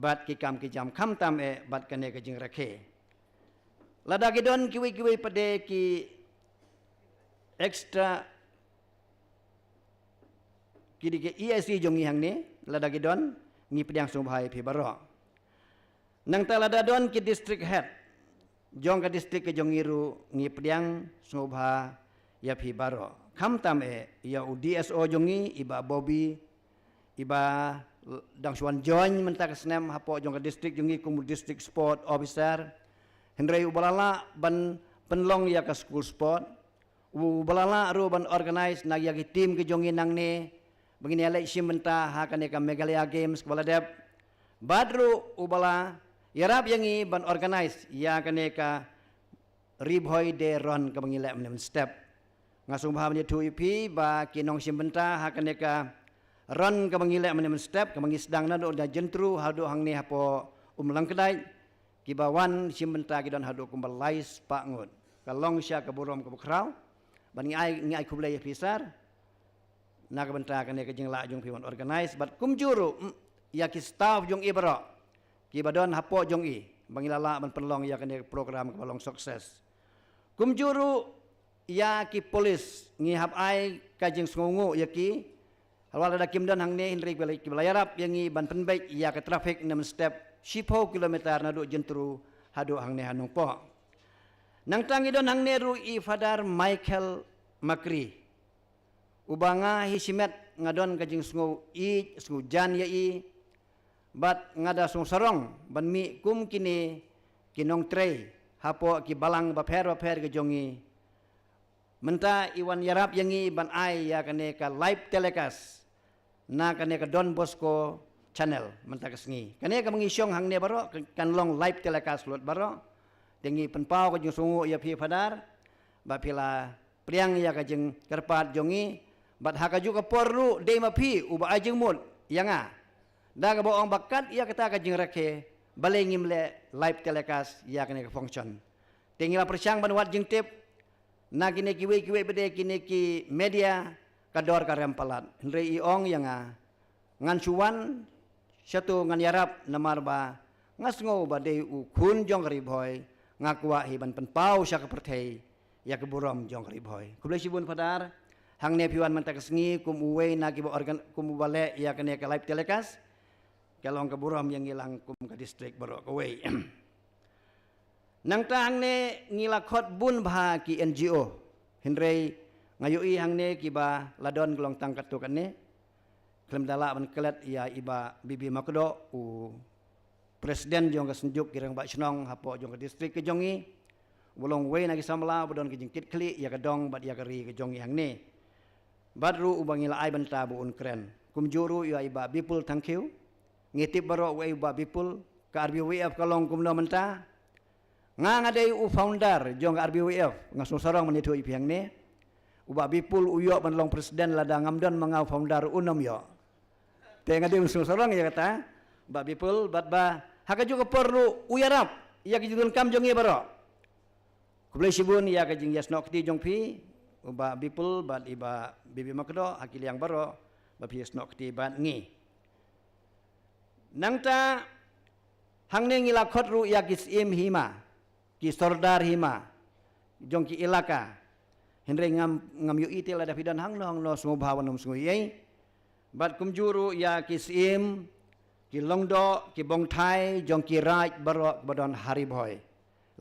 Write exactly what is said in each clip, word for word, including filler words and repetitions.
bad ki kam ki jam khamtam eh bad kane ka jingrakhe. Lada ki don kiwei kiwei pat de ki extra ki dei ki E I C jong ngi hangne, lada ki don, ngi pdiang sngewbha ïa phi baroh. Nangta lada don ki district head jong ka district ka jong ngi ruh ngi pdiang sngewbha ïa phi baroh. Khamtam eh ïa u D S O jong ngi, i Bah Bobby, i ba dang shu wan join mynta ka snem hapoh jong ka district jong ngi kum u district sport officer. Hynrei u ba la lah ban pynlong ïa ka school sport, u ba la lah ruh ban organize na ïa ki team ki jong ngi nangne ba ngin ïa leit shim bynta ha kane ka Meghalaya Games kaba la dep. Bad ruh u ba la ïarap ïa ngi ban organize ïa kane ka Ri Bhoi Day Run kaba ngi leh mynne mynstep. Nga sngewbha ban ïathuh ïa phi ba ki nongshim bynta ha kane ka run kaba ngi leh mynne mynstep, kaba ngi sdang naduh na Jyntru haduh hangne hapoh Umlangkdait, kiba wan shim bynta ki don haduh kumba lai spah ngut. Ka long sha ka burom kaba khraw. Ban ngi ai, ngi ai khublei ïa phi sir na ka bynta kane ka jinglah jong phi ban organize bad kumjuh ruh, mm, ïa ki staff jong i baroh kiba don hapoh jong i ba ngi la lah ban pynlong ïa kane ka program kaba long success. Kumjuh ruh ïa ki police ngi hap ai ka jingsngewnguh ïa ki. Halor lada kim don hangne hynrei kiba la, kiba la ïarap ïa ngi ban pynbeit ïa ka traffic mynne mynstep shiphew kilometer naduh Jyntru haduh hangne ha Nongpoh. Nangta ngi don hangne ruh i Father Michael Makri, uba nga hi shimet nga don ka jingsngew ïeit, sngew jan ïa i. Bad nga da sngewsarong ban mih kum kine ki nongtrei hapoh ki balang bapher bapher ki jong ngi. Mynta i wan ïarap ïa ngi ban ai ïa kane ka live telecast na kane ka Don Bosco channel mynta ka sngi. Kane kaba ngi shong hangne baroh kan, kan long live telecast lut baroh. Te ngi pynpaw ka jingsngewnguh ïa phi Father ba phi la pdiang ïa ka jingkyrpad jong ngi. Bad ha kajuh ka por ruh dei ma phi uba ai jingmut ïa nga da kaba ong ba kat ïa kata ka jingrakhe balei ngim leh live telecast ïa kane ka function. Te ngi la pyrshang ban wad jingtip na kine kiwei kiwei pat de kine ki media, ka dor ka rem palat. Hynrei i ong ïa nga, ngan shu wan shato ngan ïarap namar ba nga sngew ba dei u khun jong ka Ri Bhoi, nga kwah hi ban pynpaw sha ka pyrthei ïa ka burom jong ka Ri Bhoi. Khublei shibun Father, hangne phi wan mynta ka sngi kum uwei na kiba organ, kum uba leh ïa kane ka live telecast. Ka long ka burom ïa ngi lang kum ka district baroh kawei. Nangta hangne ngi la khot bun bha ki N G O. Hynrei nga ïohi hangne kiba la don ka long tang katto katne. Khlem da lah ban klet ïa i Bah B B Makdoh, u president jong ka Synjuk ki Rangbah Shnong hapoh jong ka district ka jong ngi. Uba long uwei na ki samla uba don ka jingkitkhlieh ïa ka dong bad ïa ka ri ka jong ngi hangne. Bad ruh uba ngi la ai bynta ba un kren. Kumjuh ruh ïa i Bah Bipul Thangkhiew. Ngi tip baroh uei u Bah Bipul, ka R B Y F ka long kumno mynta. Nga nga dei u founder jong ka R B Y F, nga sngewsarong ban ïathuh ïa phi hangne. U Bah Bipul u ïoh ban long president lada ngam don ma nga u founder un ym ïoh. Te nga dei u sngewsarong ïa kata, Bah Bipul, bad ba ha kajuh ka por ruh u ïarap ïa ka jingdonkam jong ngi baroh. Khublei shibun ïa ka jingïasnoh kti jong phi, u Bah Bipul bad i Bah B B Makdoh, ha ki liang baroh ba phi ïasnoh kti bad ngi. Nangta hangne ngi la khot ruh ïa ki Syiem Hima, ki Sordar Hima jong ki elaka. Hynrei ngam, ngam ïohi te lada phi don hangno hangno sngewbha ban ym sngewieit. Bad kumjuh ruh ïa ki Syiem, ki Lyngdoh, ki Bongthai jong ki raid baroh ba don ha Ri Bhoi.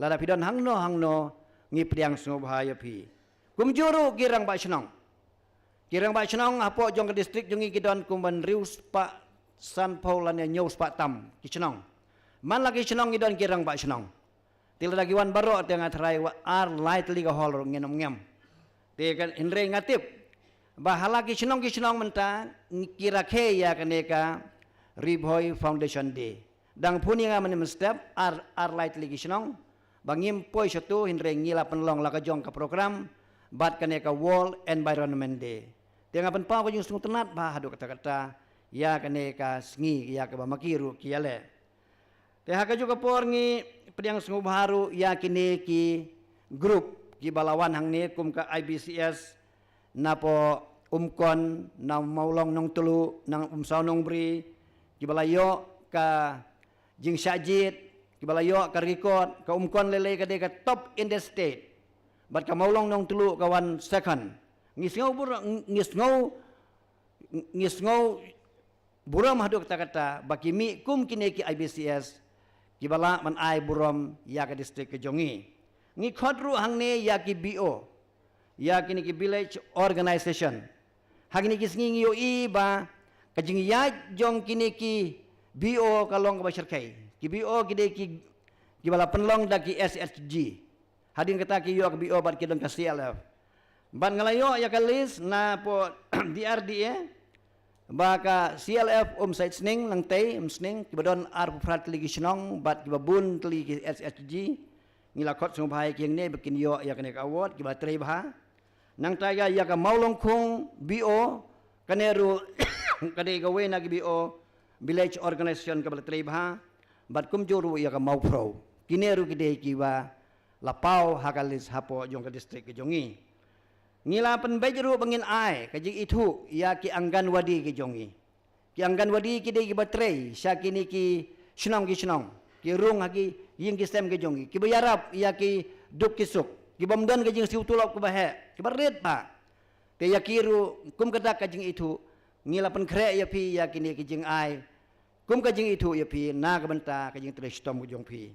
Lada phi don hangno hangno ngi pdiang sngewbha ïa phi. Kumjuh ruh ki Rangbah Shnong. Ki Rangbah Shnong hapoh jong ka district jong ngi ki don kumban hynriew spah sanphew lane hynñiew spah tam ki shnong. Man la ki shnong ngi don ki Rangbah Shnong. Te lada ki wan baroh te nga tharai wat ar lai tylli ka hall ruh ngin ym ngem. Te ka hynrei nga tip ba ha la ki shnong ki shnong mynta ki rakhe ïa kane ka Ri Bhoi Foundation Day. Dang phone ïa nga mynne mynstep ar, ar lai tylli ki shnong ba ngim poi shato hynrei ngi la pynlong la ka jong ka program bad kane ka World Environment Day. Te nga pynpaw ka jingsngewtynnat ba haduh katta katta ïa kane ka sngi ïa kaba ma ki ruh ki ïaleh. Te ha kajuh ka por ngi pdiang sngewbha ruh ïa kine ki group kiba la wan hangne kum ka I B C S, napoh Umkon, na Mawlong Nongtluh, na Umsaw Nongbri, kiba la ïoh ka jingshah jied, kiba la ïoh ka record, ka Umkon Lele ka dei ka top in the state. Bad ka Mawlong Nongtluh ka wan second. Ngi sngew bur-, ngi sngew, ngi sngew burom haduh katta katta, ba ki mih kum kine ki I B C S, kiba lah ban ai burom ïa ka district ka jong ngi. Ngi khot ruh hangne ïa ki B O, ïa kine ki village organization. Ha kine ki sngi ngi ïohi ba ka jingïaid jong kine ki B O ka long kaba shyrkhei. Ki B O ki dei ki, kiba la pynlong da ki S H G. Hadien kata ki ïoh ka B O bad ki don ka C L F. Bad nga la ïoh ïa ka list na poh D R D A, ba ka C L F Umsaid Sning, Nangtei Umsning, kiba don arphew phra tylli ki shnong bad kiba bun tylli ki S H G. Ngi la khot sngewbha ïa ki hangne ba kin ïoh ïa kane ka award, kiba trei bha. Nangta ïa, ïa ka Mawlongkhung B O, kane ruh ka dei kawei na ki B O, village organization, kaba la trei bha. Bad kumjuh ruh ïa ka Mawphrew. Kine ruh ki dei kiba la paw ha ka list hapoh jong ka district ka jong ngi. Ngi la pynbeit ruh ba ngin ai ka jingithuh ïa ki Anganwadi ki jong ngi. Ki Anganwadi ki dei kiba trei sha kine ki shnong ki shnong, ki rung ha ki ïing ki sem ki jong ngi, kiba ïarap ïa ki duk ki suk, kibym don ka jingsiew tulop kaba heh, kiba rit bha. Te ïa ki ruh kum ka dak ka jingithuh, ngi la pynkhreh ïa phi ïa kine ki jingai kum ka jingithuh ïa phi na ka bynta ka jingtrei shitom ka jong phi.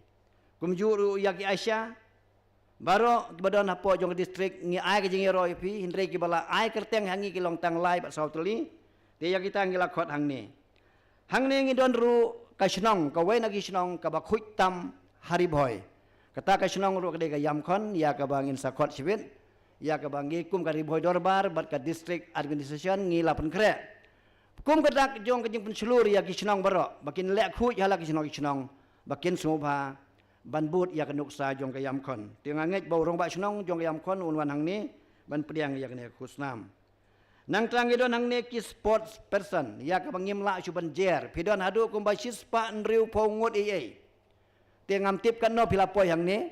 Kumjuh ruh ïa ki ASHA baroh kiba don hapoh jong ka district, ngi ai ka jingïaroh ïa phi, hynrei kiba la ai kyrteng ha ngi ki long tang lai bad saw tylli. Te ïa kita ngi la khot hangne. Hangne ngi don ruh ka shnong, kawei na ki shnong kaba khuid tam ha Ri Bhoi. Kata ka shnong ruh ka dei ka Ïamkhon, ïa kaba ngin sa khot shibit, ïa kaba ngi kum ka Ri Bhoi Dorbar bad ka district administration ngi la pynkhreh. Kum ka dak jong ka jingpynshlur ïa ki shnong baroh, ba kin leh khuid ha la ki shnong ki shnong, ba kin sngewbha ban bud ïa ka nuksa jong ka Ïamkhon. Te nga ngeit ba u rangbah shnong jong ka Ïamkhon un wan hangne ban pdiang ïa kane ka khusnam. Nangta ngi don hangne ki sports person, ïa kaba ngim lah shuh ban jer. Phi don haduh kumba shispah hynriewphew ngut ei ei. Te ngam tip katno phi la poi hangne.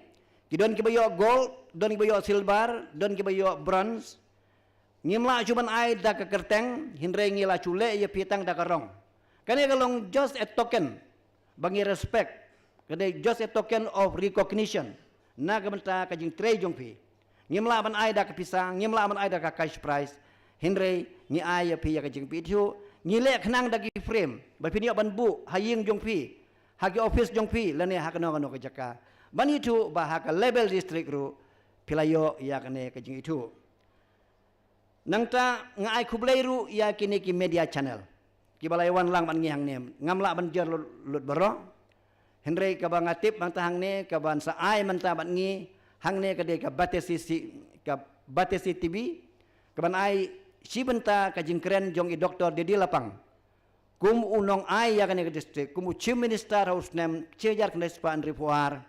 Ki don kiba ïoh gold, don kiba ïoh silver, don kiba ïoh bronze. Ngim lah shuh ban ai da ka kyrteng, hynrei ngi la shu leh ïa phi tang da ka rong. Kane ka long just a token ba ngi respect. Ka dei just a token of recognition na ka bynta ka jingtrei jong phi. Ngim lah ban ai da ka pisa, ngim lah ban ai da ka cash prize. Hynrei ngi ai ïa phi ïa ka jingpynthiah, ngi leh khnang da ki frame ba phin ïoh ban buh ha ïing jong phi, ha ki office jong phi, lane ha kano kano ka jaka, ban ithuh ba ha ka level district ruh phi la ïoh ïa kane ka jingithuh. Nangta nga ai khublei ruh ïa kine ki media channel kiba la ïa wan lang bad ngi hangne. Ngam lah ban jer lut, lut baroh. Hynrei kaba nga tip mynta hangne, kaban sa ai mynta bad ngi hangne ka dei ka Batesi, ka Batesi T V, kaban ai shi bynta ka jingkren jong i Doktor Didi Lapang kum u nongai ïa kane ka district, kum u Chief Minister ha u snem shi hajar khyndai spah hynriewphew ar.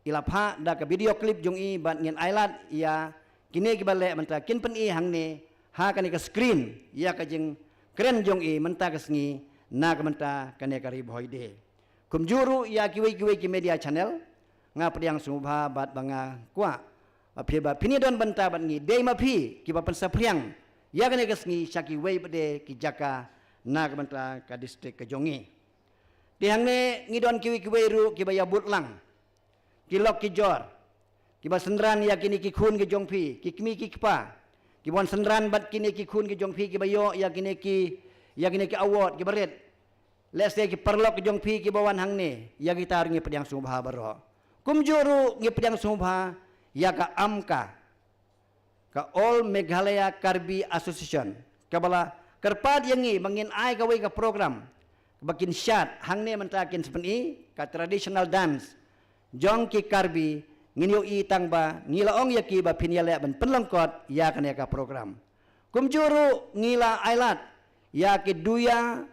I la phah da ka video clip jong i bad ngin ailad ïa kine kiba leh mynta kin pyni hangne ha kane ka screen ïa ka jingkren jong i mynta ka sngi na ka bynta kane ka Ri Bhoi Day. Kumjuh ruh ïa kiwei kiwei ki media channel, nga pdiang sngewbha bad ba nga kwah ba phi, ba phin ïa don bynta bad ngi, dei ma phi kiba pynsaphriang ïa kane ka sngi sha kiwei pat de ki jaka na ka bynta ka district ka jong ngi. Te hangne ngi don kiwei kiwei ruh kiba ïa bud lang, ki lok ki jor, kiba synran ïa kine ki khun ki jong phi, ki kmie ki kpa, kiba wan synran bad kine ki khun ki jong phi kiba ïoh ïa kine ki, ïa kine ki award kiba rit. Lehse ki paralok ki jong phi kiba wan hangne, ïa kita ruh ngi pdiang sngewbha baroh. Kumjuh ruh ngi pdiang sngewbha ïa ka AMKA, ka All Meghalaya Karbi Association, kaba la kyrpad ïa ngi ba ngin ai kawei ka program ba kin shad hangne mynta, kin sa pyni ka traditional dance jong ki Karbi. Ngin ïohi tang ba ngi la ong ïa ki ba phin ïaleh ban pynlyngkot ïa kane ka program. Kumjuh ruh ngi la ailad ïa ki Duya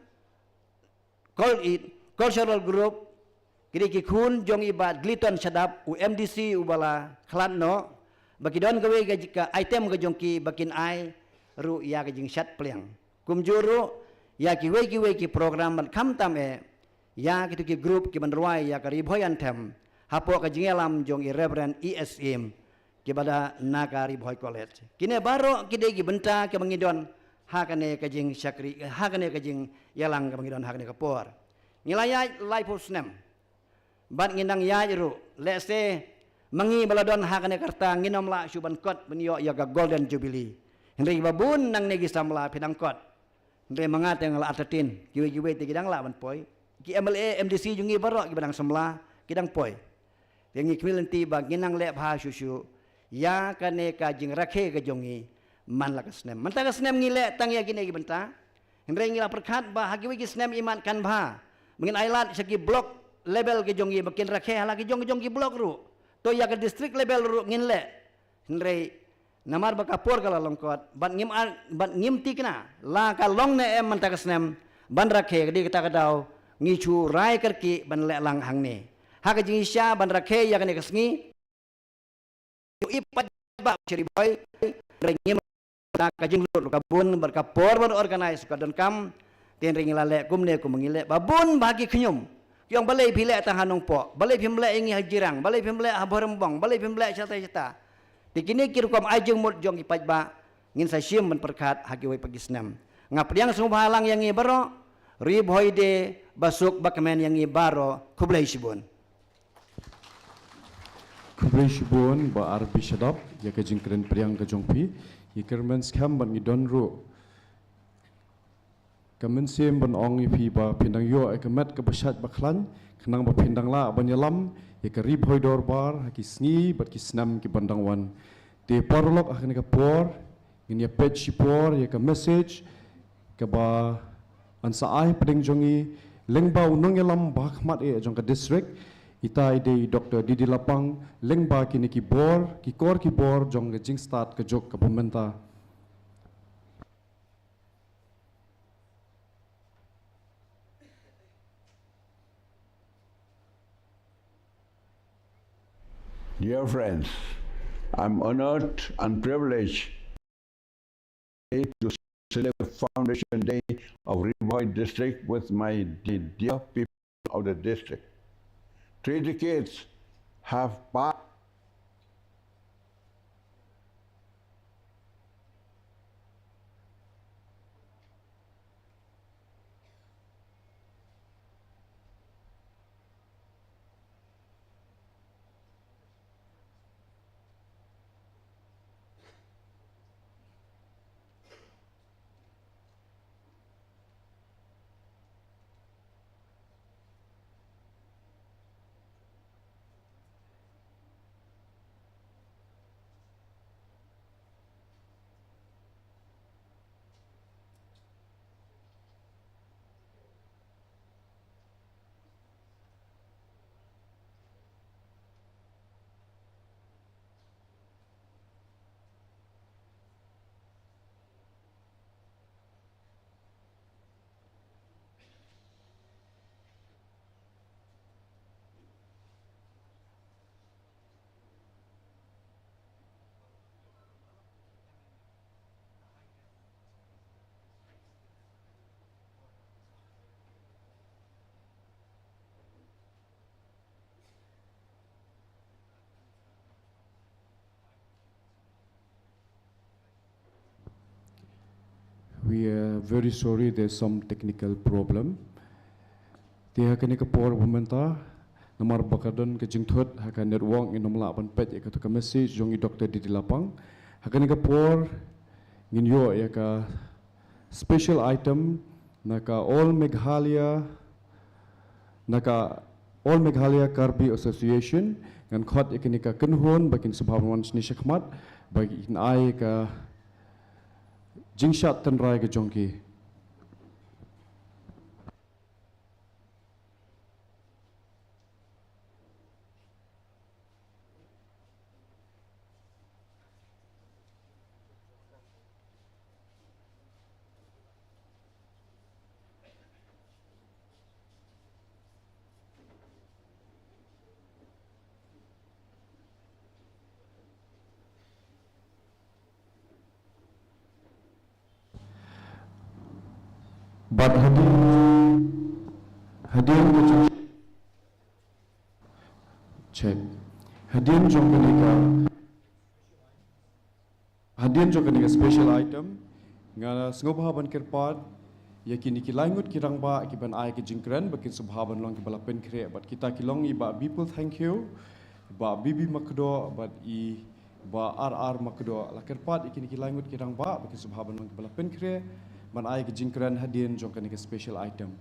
Cul-, i, Cultural Group, ki dei ki khun jong i Bah Gliton Shadap, u M D C uba la khlad noh, ba ki don kawei ka, ka item ka jong ki ba kin ai ruh ïa ka jingshad pliang. Kumjuh ruh ïa kiwei kiwei ki program bad khamtam eh ïa kitu ki group kiban rwai ïa ka Ri Bhoi Anthem hapoh ka jingïalam jong i Reverend E S Im, kiba da na ka Ri Bhoi College. Kine baroh ki dei ki bynta kiba ngi don ha kane ka jingshakri, ha kane ka jingïalang kaba ngi don ha kane ka por. Ngi la ïaid laiphew snem Bad ngin nang ïaid ruh, lehse, ma ngi ba la don ha kane ka rta ngin ym lah shuh ban kot ban ïoh ïa ka Golden Jubilee. Hynrei ba bun nangne ki samla phi dang kot. Hynrei ma nga te nga la artatien, kiwei kiwei te ki dang lah ban poi. Ki M L A, M D C jong ngi baroh kiba dang samla, ki dang poi. Te ngi khmih lynti ba ngin nang leh bha shuh shuh ïa kane ka jingrakhe ka jong ngi man la ka snem. Mynta ka snem ngi leh tang ïa kine ki bynta. Hynrei ngi la pyrkhat ba ha kiwei ki snem imat kan bha ba ngin ailad sha ki block level ki jong ngi ba kin rakhe ha la ki jong ki jong ki block ruh. To ïa ka district level ruh ngin leh. Hynrei namar ba ka por ka la long kot bad ngim ar, bad ngim thikna la ka long ne em mynta ka snem ban rakhe, ka dei kata ka daw ngi shu rai kyrkieh ban leh lang hangne. Ha ka jingshisha ban rakhe ïa kane ka sngi, u i paidbah u Shri Bhoi, hynrei ngim la ka jinglut ka bun bad ka por ban organize ka donkam. Te hynrei ngi la leh kumne kumba ngi leh ba bun ba ki khñium. Ki ong balei phi leh tang ha Nongpoh, balei phim leh ïa ngi ha Jirang, balei phim leh ha Bhoirymbong, balei phim leh shata shata. Te kine ki rukom ai jingmut jong ki paidbah ngin sa shim ban pyrkhat ha kiwei pat ki snem. Nga pdiang sngewbha lang ïa ngi baroh, Ri Bhoi Day ba suk ba kmen ïa ngi baroh, khublei shibun. Khublei shibun Bah R B Shadap ïa ka jingkren pdiang ka jong phi. Ngi kyrmen skhem bad ngi don ruh ka mynsiem ban ong ïa phi ba phin dang ïoh ïa ka met kaba shait ba khlaiñ khnang ba phin dang lah ban ïalam ïa ka Ri Bhoi Dorbar ha ki sngi bad ki snem kiban dang wan. Te paralok, ha kane ka por ngin ïa peit shipor ïa ka message kaba yn sa ai hapdeng jong ngi lyngba u nongïalam ba ha khmat eh jong ka district, ita i dei i Doctor D D Lapang, lyngba kine ki bor, ki kor ki bor jong ka jingstad ka juk kaba mynta. Dear friends, I'm honored and privileged to celebrate Foundation Day of Ri Bhoi District with my de-, dear people of the district. Three decades have passed. We are very sorry, there's some technical problem. Te ha kane ka por ba mynta, namar ba ka don ka jingthut ha ka network, ngin ym lah ban peit ïa kata ka message jong i Doctor D D Lapang. Ha kane ka por ngin ïoh ïa ka special item na ka All Meghalaya, na ka All Meghalaya Karbi Association. Ngan khot ïa kine ka kynhun ba kin sa bha ban wan shane shakhmat ba kin ai ka jingshad tynrai ka jong ki. Bad hadien, hadien ka jong, check. Hadien jong kane ka, hadien jong kane ka special item, nga sngewbha ban kyrpad Ïa kine ki lai ngut ki rangbah ki ban ai ki jingkren ba kin sngewbha ban long kiba la pynkhreh bad kita ki long i Bah Bipul Thangkhiew, Bah B B Makdoh bad i Bah R R Makdoh. La kyrpad ïa kine ki lai ngut ki rangbah ba kin sngewbha ban long kiba la pynkhreh ban ai ki jingkren hadien jong kane ka special item.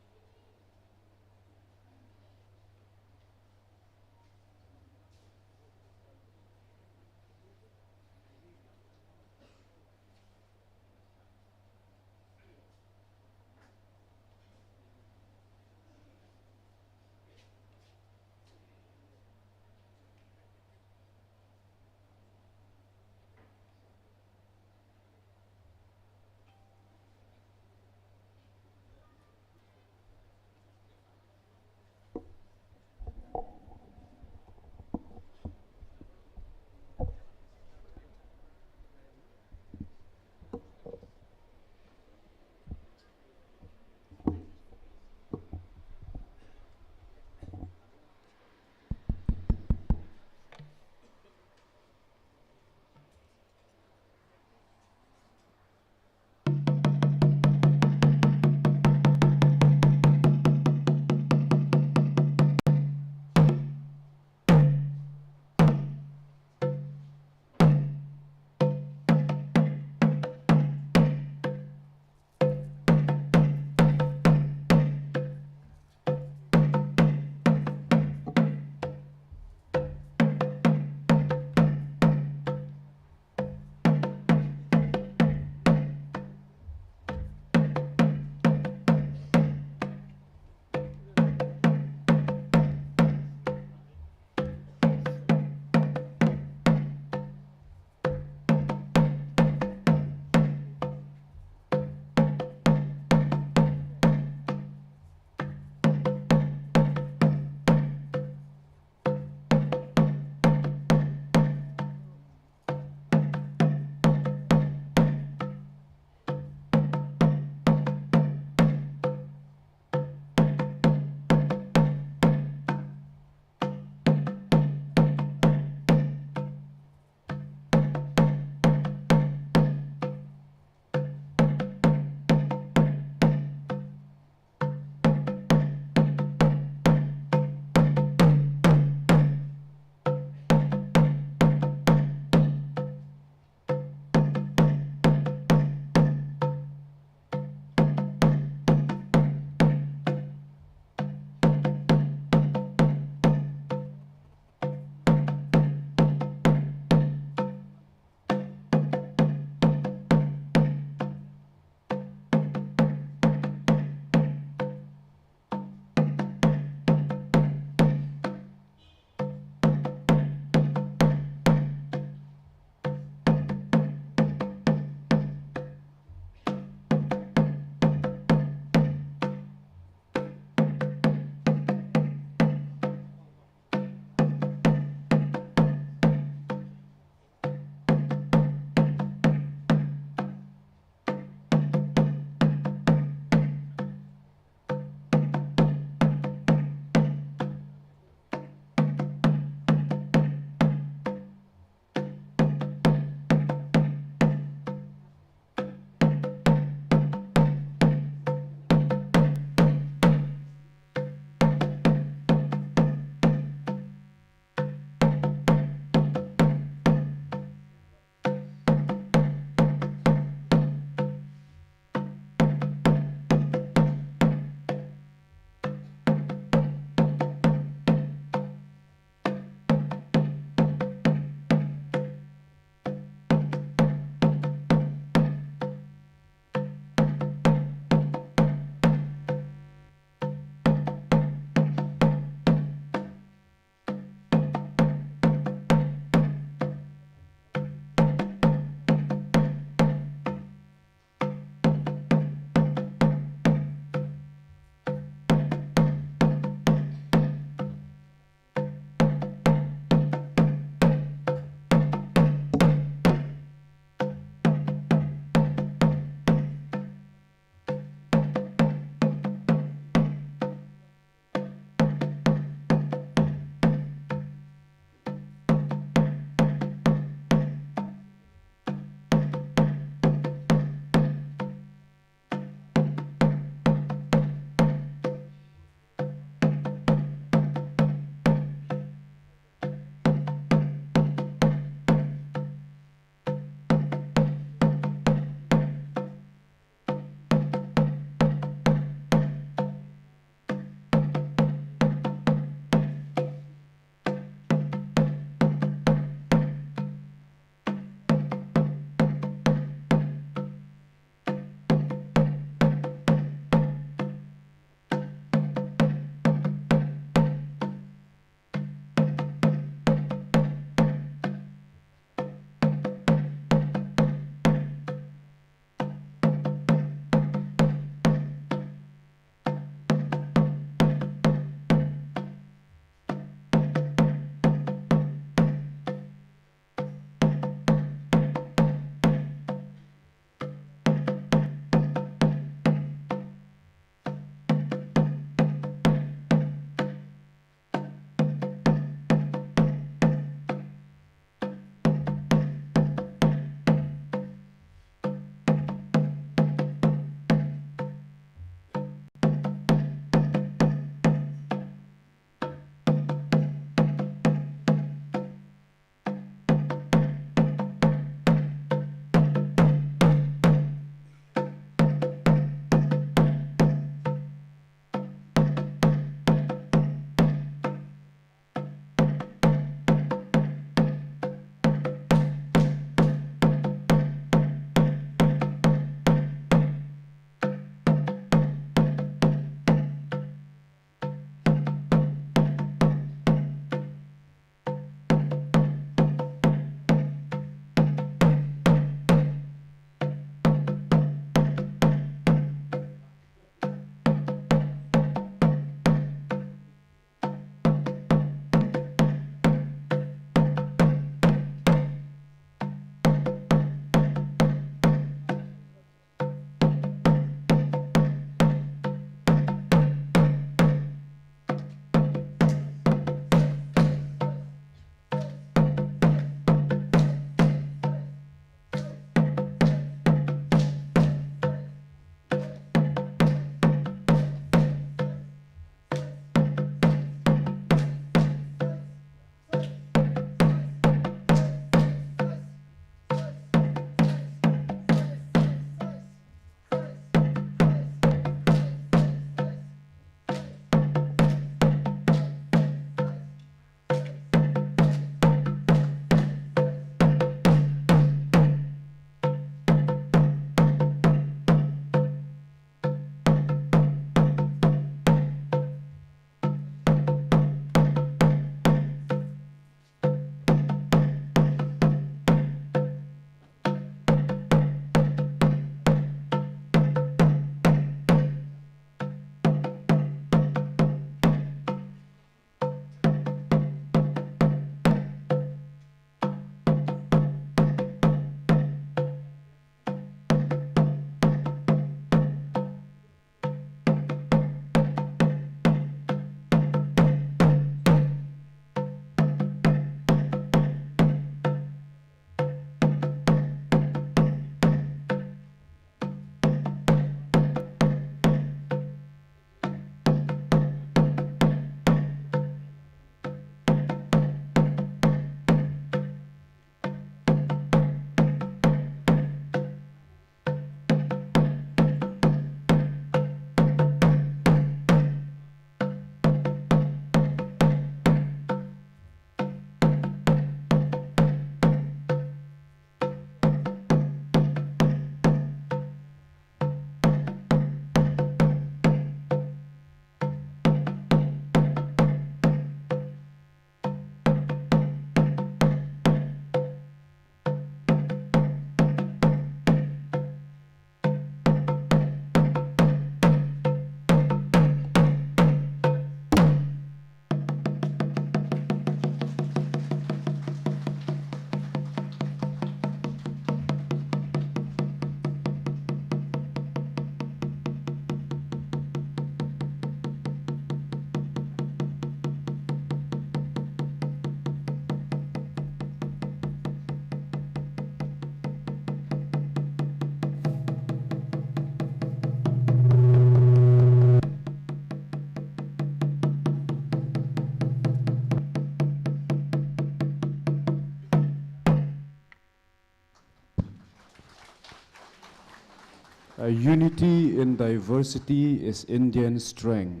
Uh, unity in diversity is Indian strength.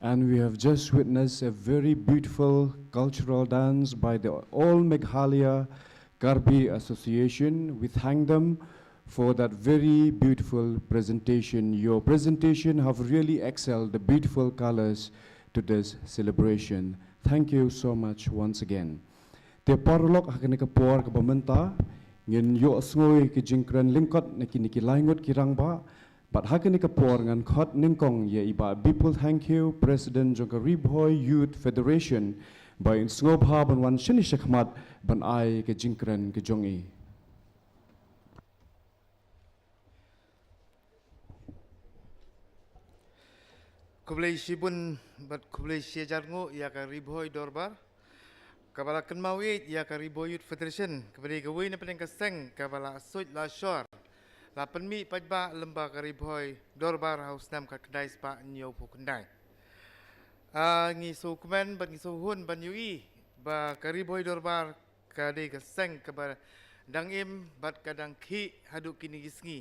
And we have just witnessed a very beautiful cultural dance by the All Meghalaya Karbi Association. We thank them for that very beautiful presentation. Your presentation have really excelled the beautiful colors to this celebration. Thank you so much once again. Te paralok, ha kane ka por kaba mynta ngin ïohsngew ïa ki jingkren lyngkot na kine ki lai ngut ki rangbah. Bad ha kane ka por ngan khot nyngkong ïa i Bah Bipul Thangkhiew, President jong ka Ri Bhoi Youth Federation, ba in sngewbha ban wan shane shakhmat ban ai ka jingkren ka jong i. Khublei shibun bad khublei shihajar nguh ïa ka Ri Bhoi Dorbar kaba la kynmaw ïeit ïa ka Ri Bhoi Youth Federation, kaba dei kawei na pdeng ka seng kaba la suid la shor, la pynmih paidbah lyngba ka Ri Bhoi Dorbar ha u snem khatkhyndai spah hynñiewphew khyndai. Ah, ngi sngewkmen bad ngi sngewhun ban ïohi ba ka Ri Bhoi Dorbar ka dei ka seng kaba dang im bad ka dang khih haduh kine ki sngi.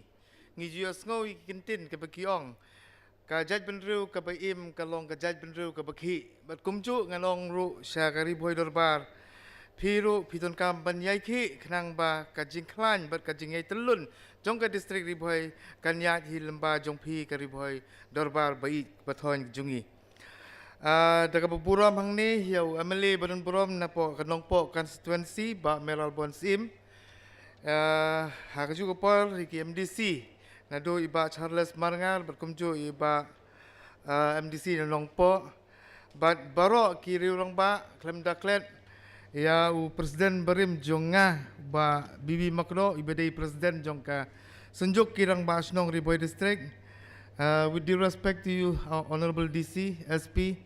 Ngi ju ïohsngew ïa ki kyntien kaba ki ong, ka jaitbynriew kaba im ka long ka jaitbynriew kaba khih. Bad kumjuh ngan ong ruh sha ka Ri Bhoi Dorbar, phi ruh phi donkam ban ïai khih khnang ba ka jingkhlaiñ bad ka jingïai tyllun jong ka district Ri Bhoi kan ïaid hi lyngba jong phi ka Ri Bhoi Dorbar ba ïeit ba thoiñ jong ngi. Ah, da kaba burom hangne ïa u M L A ba don burom napoh ka Nongpoh constituency, Bah Mayralborn Syiem. Ah, ha kajuh ka por ïa ki M D C, naduh i Bah Charles Marngar bad kumjuh i Bah, ah, M D C na Nongpoh, bad baroh ki riew rangbah khlem da klet ïa u President barim jong nga, Bah B B Makdoh, iba dei President jong ka Synjuk ki Rangbah Shnong Ri Bhoi District. Uh, with due respect to you, uh, Honorable D C, S P,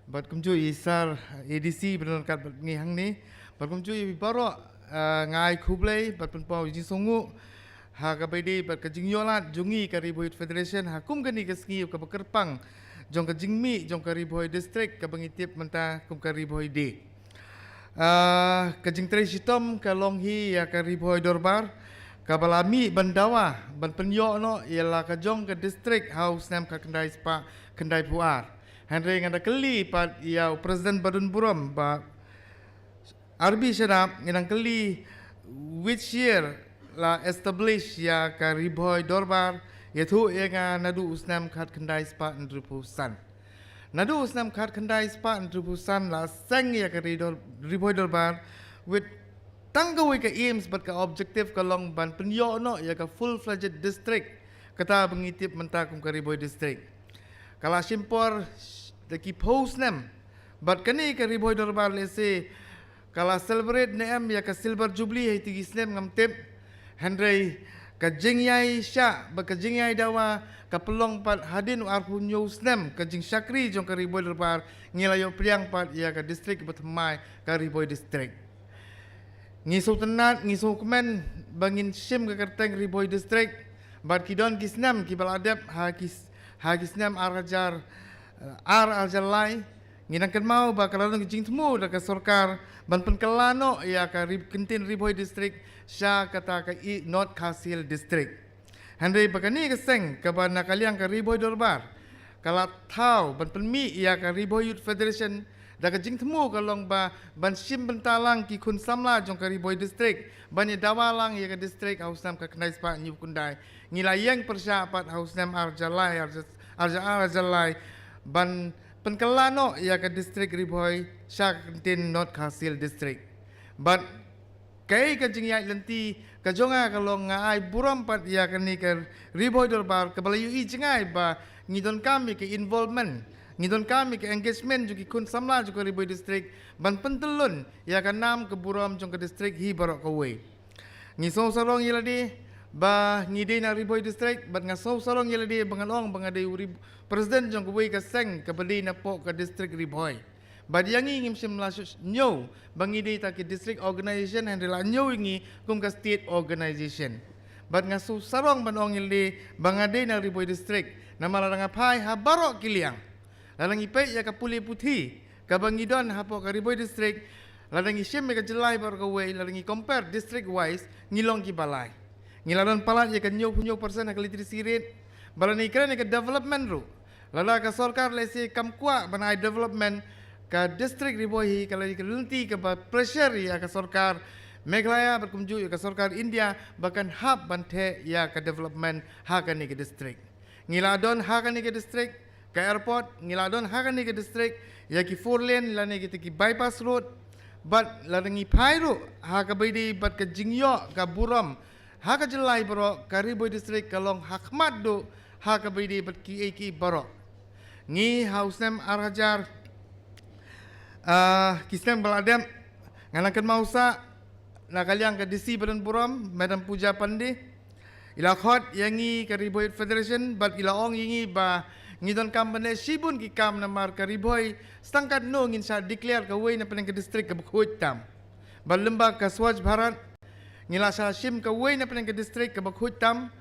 bad kumjuh i Sir A D C ba don ryngkat bad ngi hangne, bad kumjuh i baroh, uh, nga ai khublei bad pynpaw jingsngewnguh ha kaba ïadei bad ka jingïohlad jong ngi ka Ri Bhoi Youth Federation ha kum kane ka sngi kaba kyrpang jong ka jingmih jong ka Ri Bhoi District kaba ngi tip mynta kum ka Ri Bhoi Day. Ah, ka jingtrei shitom ka long hi ïa ka Ri Bhoi Dorbar kaba la mih ban dawa ban pynïoh noh ïa la ka jong ka district ha u snem khatkhyndai spah khyndaiphew ar. Hynrei nga da kylli pat ïa u President ba don burom, Bah R B Shadap, nga dang kylli which year la establish ïa ka Ri Bhoi Dorbar, ïathuh ïa nga naduh u snem khatkhyndai spah hynriewphew san. Naduh u snem khatkhyndai spah hynriewphew san la seng ïa ka Ri Dor-, Ri Bhoi Dorbar with tang kawei ka aims bad ka objective ka long ban pynïoh noh ïa ka full-fledged district, kata ba ngi tip mynta kum ka Ri Bhoi District. Ka la shim por da ki phew snem bad kane ka Ri Bhoi Dorbar lehse ka la celebrate ne em ïa ka Silver Jubilee ha iti ki snem ngam tip. Hynrei ka jingïaishah bad ka jingïaidawa ka pynlong pat hadien u arphew hynñiew snem ka jingshakri jong ka Ri Bhoi Dorbar, ngi la ïoh pdiang pat ïa ka district ba thymmai, ka Ri Bhoi District. Ngi sngewtynnat, ngi sngewkmen ba ngin shim ka kyrteng Ri Bhoi District bad ki don ki snem kiba la dep ha ki, ha ki snem ar hajar, eh, ar, ar hajar lai. Ngi dang kynmaw ba ka la don ka jingthmu da ka sorkar ban pynkylla noh ïa ka Ri-, kyntien Ri Bhoi District sha kata ka i North Khasi Hills District. Hynrei ba kane ka seng kaba na ka liang ka Ri Bhoi Dorbar ka la thaw ban pynmih ïa ka Ri Bhoi Youth Federation da ka jingthmu ka long ba ban shim bynta lang ki khun samla jong ka Ri Bhoi District ban ïadawa lang ïa ka district ha u snem khatkhyndai spah hynñiewphew khyndai. Ngi la ïeng pyrshah pat ha u snem ar hajar lai, ar hajar, ar hajar lai ban pynkylla noh ïa ka district Ri Bhoi sha ka kyntien North Khasi Hills District. Bad kaei ka jingïaid lynti ka jong nga ka long nga ai burom pat ïa kane ka Ri Bhoi Dorbar kaba la ïohi jngai ba ngi donkam ïa ka involvement, ngi donkam ïa ka engagement jong ki khun samla jong ka Ri Bhoi District ban pyntyllun ïa ka nam ka burom jong ka district hi baroh kawei. Ngi sngewsarong ïa lade ba ngi dei na Ri Bhoi District bad nga sngewsarong ïa lade ba ngan ong ba nga dei u Ri-, president jong kawei ka seng kaba dei napoh ka district Ri Bhoi. Bad ïa ngi ngim shym la shu-, ñiew ba ngi dei ta ki district organisation, hynrei la ñiew ïa ngi kum ka state organisation. Bad nga sngewsarong ban ong ïa lade ba nga dei na Ri Bhoi District namar lada nga phai ha baroh ki liang, lada ngi peit ïa ka pule puthi kaba ngi don hapoh ka Ri Bhoi District, lada ngi shim ïa ka jylla hi baroh kawei, lada ngi compare district wise, ngi long kiba lai. Ngi la don palat ïa ka hynñiewphew hynñiew percent ha ka literacy rate. Ba lane kren ïa ka development ruh, lada ka sorkar lehse kam kwah ban ai development, ka district Ri Bhoi hi ka la ka lynti kaba pressure ïa ka sorkar Meghalaya bad kumjuh ïa ka sorkar India ba kan hap ban theh ïa ka development ha kane ka district. Ngi la don ha kane ka district ka airport, ngi la don ha kane ka district ïa ki four lane lane kita ki bypass road. Bad lada ngi phai ruh ha kaba ïadei bad ka jingïoh ka burom ha ka jylla baroh, ka Ri Bhoi district ka long ha khmat duh ha kaba ïadei bad kiei kiei baroh. Ngi ha u snem ar hajar, ah, ki snem ba la dep, nga nang kynmaw sah na ka liang ka D C ba don burom, Madam Pooja Pandey, i la khot ïa ngi ka Ri Bhoi Federation bad i la ong ïa ngi ba ngi donkam ban leh shibun ki kam namar ka Ri Bhoi, sa tang katno ngin sa declare kawei na pdeng ka district kaba khuid tam. Bad lyngba ka Swachh Bharat ngi la sa shim kawei na pdeng ka district kaba khuid tam.